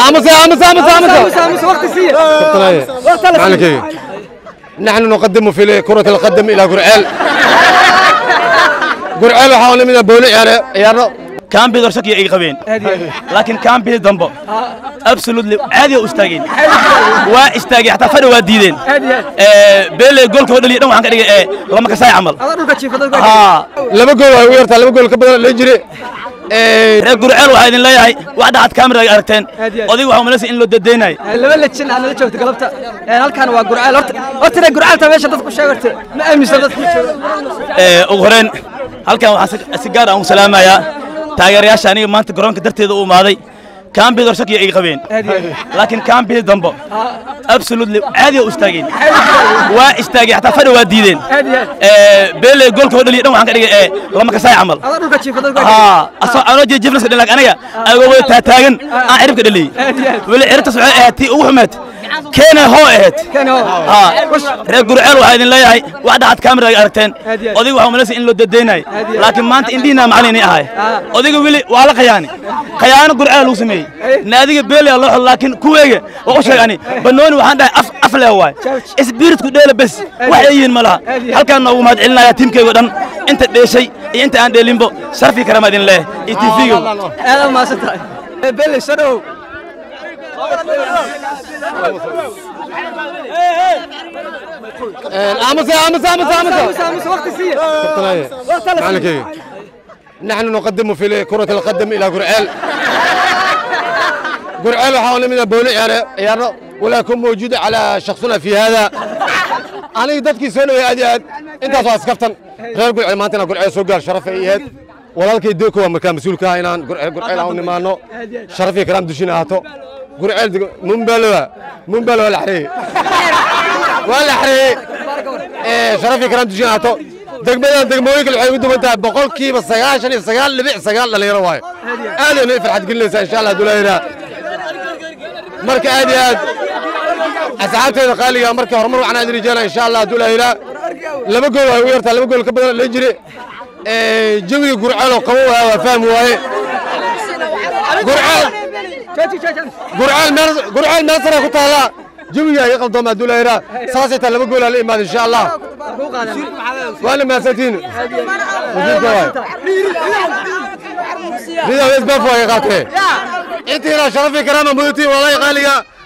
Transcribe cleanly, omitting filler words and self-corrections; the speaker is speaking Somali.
aamus aamus aamus aamus. Aamus, waqti siiya. Waqti la معلك. نحن نقدم في كرة القدم إلى قرعيل. قرعيل waxaa lamid ah booli ciyaarno. Kaambid hor shaki ay qabeen, laakiin kaambid dambo absolutely caadi u istaageen, waa istaageen, xataa fadhi waa diideen. Beele goolka oo dhaliya dhan waxaan ka dhigay lama kasaay camal. Adaa dhulka jiifa dadka. Haa, laba gool way u yartaa, laba gool ka badan la jire. Reer Gurceel waxaa idin leeyahay wax dhaxad kaamira ay aragteen, odayga waxaa umalaysa in loo dadeynayo. Laba lejin aan nala joogto galabta. Halkan waa Gurceel. Horta reer Gurceelta meesha dadku sheeg, horta ma aaminsan dadku jooga. Ugu horeen halkan waxaan si gaar ah ugu salaamayaa taageerayaasha aniga maanta garoonka darteeda u imaaday. Kaambid hor shaki ay qabeen, laakiin kaambid dambo absolutely caadi u istaageen, waa istaageen, xataa fadhi waa diideen. Beele goolka oo dhaliya dhan waxaan ka dhigay lama kasaay camal. Adaa dhulka jiifa dadka. Haa, asoo anoo jiifnas dhan, laakiin aniga ayagoo wada taataagan aan ciribka dhaliyey. Weli ciribtaas waxay ahayd tii ugu xumeed keena hoo ahayd. Haa, reer Gurceel waxaa idin leeyahay wax dhaxad kaamira ay aragteen, odayga waxaa umalaysa in loo dadeynayo, laakiin maanta indhihiina macallin inay ahay. Odayga weli waa la khayaani, khayaano Gurceel lagu sameeyey naadiga Beele loo xol, laakiin kuweega waa u sheeg ani banooni waxaan dhahay af af leh waay isbiritku dheela bes wax ay yihiin ma laha. Halkaan noogu mahad celinaya tiimkayga dhan, inta dheeshay iyo inta aan dheelinbo, sharfi karama idin leeyahay iyo TV-ga. Aad u mahadsan tahay Belle, soo dhowow. aamus aamus aamus aamus aamus aamus, waqti siiya. Waqti la معلك. نحن نقدم في كرة القدم إلى قرعيل. قرعيل waxaa lamid ah booli ciyaarno ولكن موجود على شخصنا في هذا. aniga dadkii soo dhaweeyay aad iyo aad intaas waa iskaftan. Reer Gurceel maanta inaan Gurceel soo gaar sharaf ay ahayd. Walaalkay Deeko waa markaa mas-uulka ah inaan Gurceel aan u nimaano, sharaf iyo karaam dushiina ahaato. Gurceel Mumbalo Mumbalo waa la xareeyey, waa la xareeyey. Sharaf iyo karaam dushiina ahaato. Degmadan degmooyinka waxay ugu duwan tahay 99.9% dhalinyaro waaye. Aad ayna i farxad gelinaysaa insha Allah hadduu laa. Marka aad iyo aad asxaabteeda qaaliga, marka horumar waxaan aad rajaynaa insha Allah hadduu laa. Laba gool way u yartaa, laba gool ka badan la jire. Jawiga Gurceel oo qabo waa fahmi waaye. Gurceel, Gurceel meel, Gurceel meel sare ku taala, jawiga ay qaldooma hadduu laa. Saasay taa laba gool la imaad insha Allah. Waana mahadsantiin. Wasiirka waay rida wees baaf waay qaatee intiina sharafi karaama mudatiin walaahi qaaliga.